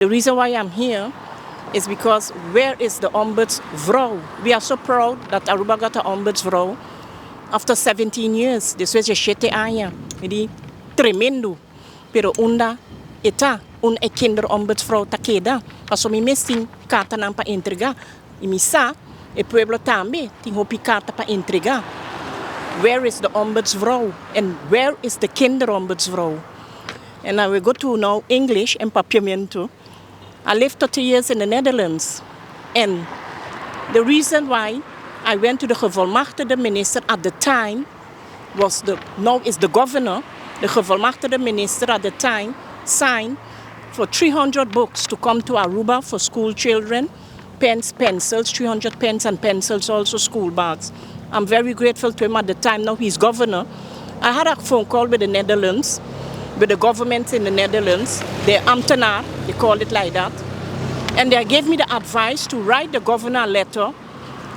The reason why I'm here is because where is the ombudsvrouw? We are so proud that Aruba got an ombudsvrouw after 17 years. Despues di 7 aña. Di tremendo. Pero unda e ta unda e kinderombudsvrouw ta keda. Paso mi mes tin cartanan pa entrega. Y mi sa, e pueblo tambe tin hopi carta pa entrega. Where is the ombudsvrouw? And where is the kinderombudsvrouw? And I will go to now English and Papiamento. I lived 30 years in the Netherlands. And the reason why I went to the gevolmachtigde minister at the time was the, now is the governor, the gevolmachtigde minister at the time signed for 300 books to come to Aruba for school children, pens, pencils, 300 pens and pencils, also school bags. I'm very grateful to him at the time. Now he's governor. I had a phone call with the Netherlands, with the government in the Netherlands, the ambtenaar, they call it like that. And they gave me the advice to write the governor a letter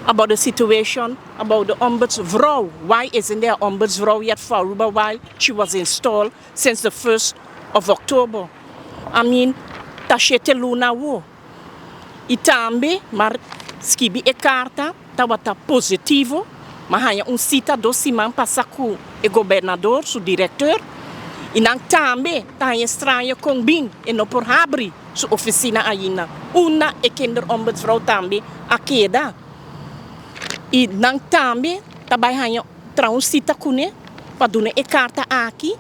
about the situation, about the ombudsvrouw. Why isn't there ombudsvrouw yet for Aruba while she was installed since the 1st of October? I mean, ta 7 luna awo. Y tambe, m'a skibi e carta, tabata positivo, m'a haya un cita 2 siman pasa cu e gobernador, su director, y nan tambe ta straño con bin e no por habri su oficina ainda. Unda e kinderombudsvrouw tambe a keda. Y nan tambe ta bay haya traha un cita cune pa duna e carta aki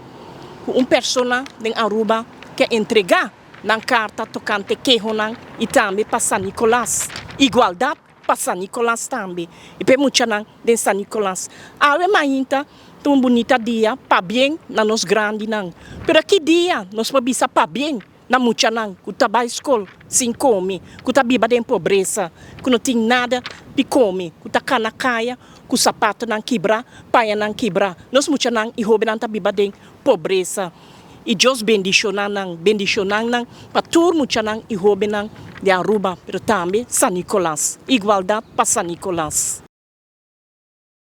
cu un persona di Aruba kier entrega nan carta tocante kehonan y tambe pa San Nicolas. Igualdad pa San Nicolas tambe. Y pa muchanan di San Nicolas. Awe mainta un bunita dia, pabien na nos grandinan. Pero ki dia nos por bisa pabien na muchanan, cu ta bay scol sin come, cu ta biba den pobresa, cu no tin nada di come, cu ta cana caya, cu sapatonan kibra, pañanan kibra. Nos muchanan y hobennan ta biba den pobresa. Y Dios bendiciona nan, bendiciona nan, pa tur muchanan y hobennan di Aruba, pero tambe San Nicolas. Igualdad pa San Nicolas.